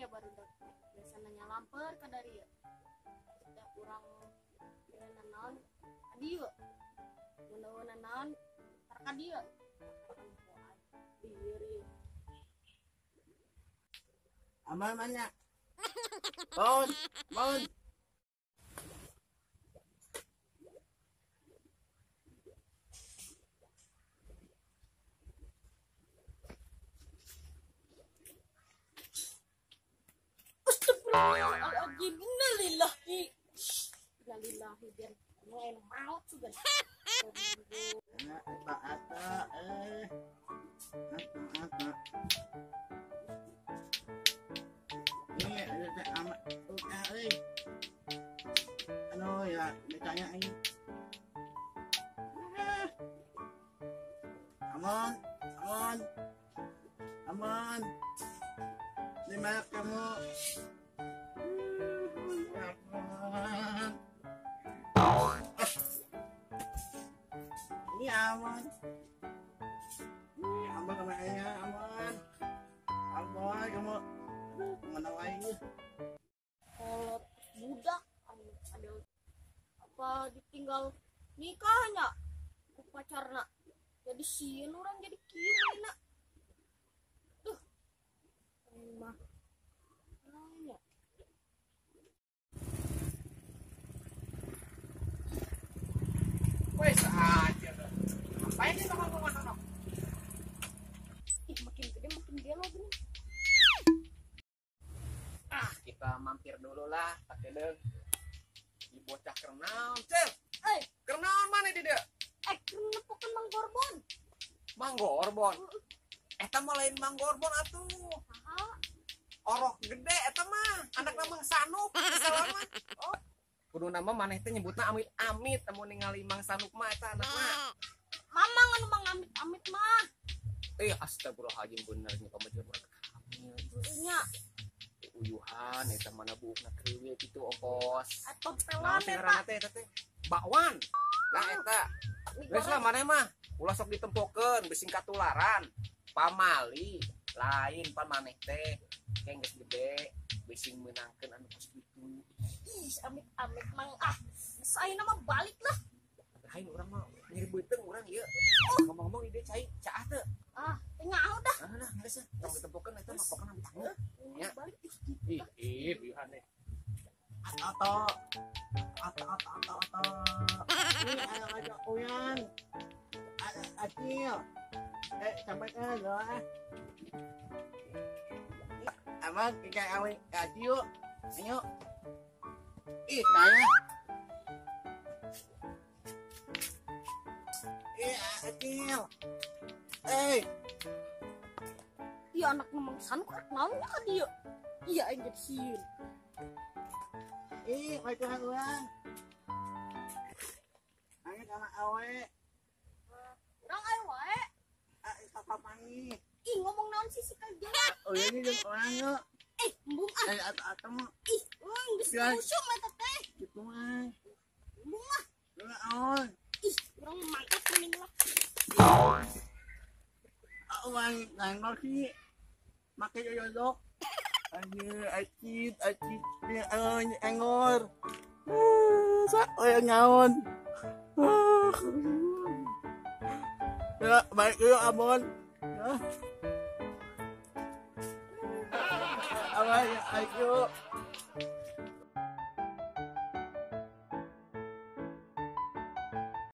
ya barudak biasa nanya lamper ka dari ya. Setiap urang dengan naon ka dieu. Mun naon tar ka dieu. Lieur ieu. Aman mana? Bon, bon. Astagfirullahaladzim, innalillahi. Innalillahi biar nu maut juga. Eta eta eta. Ini ada amat euy. Anu ya ditanya ini. Aman, aman. Aman. Di mana kamu? Ini aman. Ini aman kemana aman. Aman kamu. Aduh, kemana lagi? Kalau budak ada apa ditinggal nikahnya ku pacarna. Jadi sieun urang jadi kieu nak. Duh. Mah. Nanya. Wes aja. Ngapain sih bakal ngomong? Ih, makin gede makin gelo gini. Ah, kita mampir dulu lah, tak kedeng. Di bocah kernaon, Cel. Eh, kernaon mana di dia? Eh, kernepokan Mang Gorbon. Mang Gorbon. Eta mah lain Mang Gorbon atuh. Saha? Orok gede eta mah, anakna Mang Sanuk, salaman. Oh. Kudu nama maneh teh nyebutna amit-amit temu ningali Mang Sanuk mah eta anakna. Mamang anu Mang amit-amit mah. Eh, astagfirullahaladzim bener nya pamajikan urang hamil. Nya uyuhan eta mana buukna kriwil kitu ongkos. Atompelan eta teh eta teh. Bakwan. Lah eta. Geus lah maneh mah ulah sok ditempokeun bisi katularan. Pamali lain pan maneh teh engke geus gede bisi meunangkeun anu kos kitu. Ih, amit-amit Mang ah. Geus ayeuna mah balik lah. Lain urang mah nyeri beuteung urang ieu. Ngomong-ngomong ide cai caah teu. Ah, teu nyaho dah. Nah, nah, geus tong ditempokeun eta mah pokona amit. Ya. Balik ih, ih, uyuhan deh. Atau atau atau. Ini ayo ajak uyan. Acil. Sampai ke doa. Abang kayak awe acil. Ayo. Ih, saya. Ih, Acil. Eh. Iya anak Mang Sanuk rek naon nya ka dieu. Iya aing jadi sieun. Ih, baik urang. Aing sama awe. Urang ae wae. Ah, papangi. Ih, ngomong naon sih si kajeun. Oh, ini jeung urang yuk. Eh, embung ah. Eh, atau ih, urang geus usum eta teh. Kitu mah. Embung ah. Naon? Ih, urang mangkat mending lah. Urang nangor sih. Make yoyodok. Anjir, acit, acit, engor. Sa, oya nyaon. Ya, baik yuk abon. Ya. Abon, ayo.